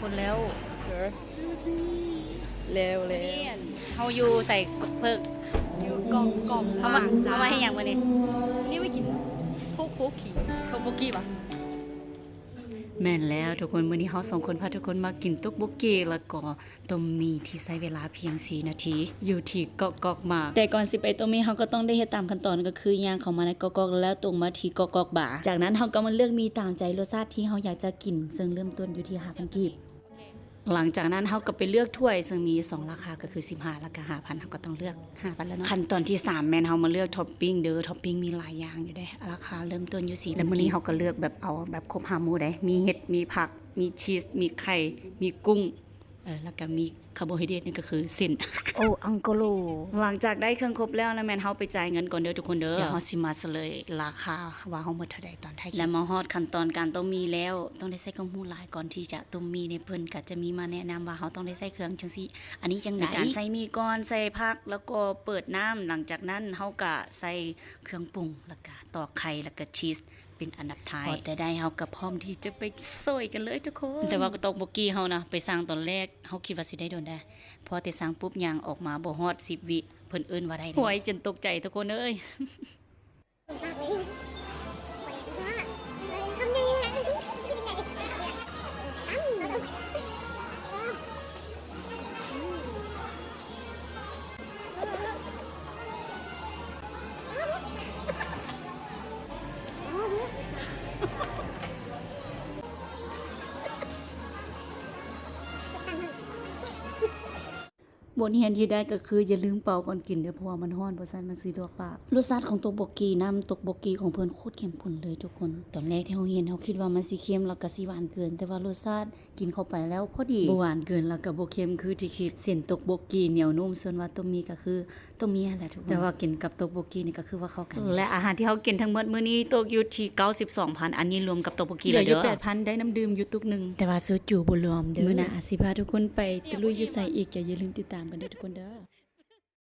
ຄົນແລ້ວ ແລ້ວ ແລ້ວ ເຮົາຢູ່ໃສເພິກ ຢູ່ກອງ ກອງ ເຮົາມາ ເຮົາມາເຮັດຫຍັງມື້ນີ້? ນີ້ມາກິນໂທໂບກີ ໂທໂບກີຫວາ? ແມ່ນແລ້ວທຸກຄົນ ມື້ນີ້ເຮົາສອງຄົນພາທຸກຄົນມາກິນໂຕກໂບກີ ແລ້ວກໍຕົ້ມໝີ່ທີ່ໃຊ້ເວລາພຽງສີ່ນາທີ ຢູ່ທີ່ເກາະກອກໝາກ. ແຕ່ກ່ອນຊິໄປຕົ້ມໝີ່ ເຮົາກໍຕ້ອງໄດ້ເຮັດຕາມຂັ້ນຕອນ ກໍຄືຍ່າງເຂົ້າມາໃນເກາະກອກ ແລ້ວຕົງມາທີ່ເກາະກອກບາ. ຈາກນັ້ນເຮົາກໍມາເລືອກໝີ່ຕາມໃຈລົດຊາດທີ່ເຮົາຢາກຈະກິນ ເຊິ່ງເລີ່ມຕົ້ນຢູ່ທີ່ຫ້າພັນກີບ. ຫຼັງຈາກນັ້ນເຮົາກໍໄປເລືອກຖ້ວຍ ເຊິ່ງມີຢູ່ສອງລາຄາ ກໍຄືສິບຫ້າ ແລ້ວກໍຫ້າພັນ ເຮົາກໍຕ້ອງເລືອກຫ້າພັນແລ້ວເນາະ. ຂັ້ນຕອນທີສາມແມ່ນເຮົາມາເລືອກທັອບປິງເດີ ທັອບປິງມີຫຼາຍຢ່າງຢູ່ເດ້. ລາຄາເລີ່ມຕົ້ນຢູ່ສີ່ ແລ້ວມື້ນີ້ເຮົາກໍເລືອກແບບເອົາແບບຄົບຫ້າໝູ່ເດ້ ມີເຫັດ ມີຜັກ ມີຊີສ ມີໄຂ່ ມີກຸ້ງ ເອີ ແລ້ວກໍມີຄາໂບໄຮເດຣດ ນັ້ນກໍຄືເສັ້ນ ໂອ ອັງໂກໂລ. ຫຼັງຈາກໄດ້ເຄື່ອງຄົບແລ້ວ ແລ້ວແມ່ນເຮົາໄປຈ່າຍເງິນກ່ອນເດີທຸກຄົນເດີ. ດຽວເຮົາຊິມາສະເຫຼີຍລາຄາວ່າເຮົາໝົດເທົ່າໃດຕອນທ້າຍ. ແລະມາຮອດຂັ້ນຕອນການຕົ້ມໝີ່ແລ້ວ ຕ້ອງໄດ້ໃຊ້ຄວາມຮູ້ຫຼາຍກ່ອນທີ່ຈະຕົ້ມໝີ່ນີ້ ເພິ່ນກໍຈະມີມາແນະນຳວ່າເຮົາຕ້ອງໄດ້ໃຊ້ເຄື່ອງຈັ່ງຊີ້ ອັນນີ້ຈັ່ງໃດ ໃນການໃສ່ໝີ່ກ່ອນ ໃສ່ຜັກ ແລ້ວກໍເປີດນ້ຳ. ຫຼັງຈາກນັ້ນເຮົາກໍໃສ່ເຄື່ອງປຸງ ແລ້ວກໍຕອກໄຂ່ ແລ້ວກໍຊີສ ເປັນອັນດັບທ້າຍ. ພໍແຕ່ໄດ້ເຮົາກໍພ້ອມທີ່ຈະໄປສອຍກັນເລີຍທຸກຄົນ. ແຕ່ວ່າໂຕກໂບກີເຮົານະ ໄປສັ່ງຕອນແລກ ເຮົາຄິດວ່າຊິໄດ້ດົນໄດ໋ ພໍແຕ່ສັ່ງປຸບຍ່າງອອກມາບໍ່ຮອດສິບວິ ເພິ່ນເອີ້ນວ່າໄດ້ແລ້ວ. ໂອ້ຍ ຈົນຕົກໃຈທຸກຄົນເອີຍ. ບົດຮຽນທີ່ໄດ້ກໍຄື ຢ່າລືມເປົ່າກ່ອນກິນເດີ້ ເພາະວ່າມັນຮ້ອນ ບໍ່ຊັ້ນມັນຊິລວກປາກ. ລົດຊາດຂອງໂຕກໂບກີ ນ້ຳໂຕກໂບກີຂອງເພິ່ນໂຄດເຂັ້ມຂຸ້ນເລີຍທຸກຄົນ. ຕອນແລກທີ່ເຮົາເຫັນ ເຮົາຄິດວ່າມັນຊິເຄັມ ແລ້ວກໍຊິຫວານເກີນ ແຕ່ວ່າລົດຊາດ ກິນເຂົ້າໄປແລ້ວພໍດີ ບໍ່ຫວານເກີນ ແລ້ວກໍບໍ່ເຄັມຄືທີ່ຄິດ. ເສັ້ນໂຕກໂບກີໜຽວນຸ້ມ ສ່ວນວ່າຕົ້ມໝີ່ກໍຄືຕົ້ມໝີ່ຫັ້ນແຫຼະທຸກຄົນ ແຕ່ວ່າກິນກັບໂຕກໂບກີນີ້ກໍຄືວ່າເຂົ້າກັນ. ແລະອາຫານທີ່ເຮົາກິນທັງໝົດມື້ນີ້ຕົກຢູ່ທີ່ເກົ້າສິບສອງພັນ ອັນນີ້ລວມກັບໂຕກໂບກີແລ້ວເດີ ເຫຼືອຢູ່ແປດພັນ ໄດ້ນ້ຳດື່ມຢູ່ຕຸກໜຶ່ງ ແຕ່ວ່າໂຊຈູບໍ່ລວມເດີ. ມື້ໜ້າຊິພາທຸກຄົນໄປຕະລຸຍຢູ່ໃສອີກ ກໍຢ່າລືມຕິດຕາມກັນເດີທຸກຄົນເດີ.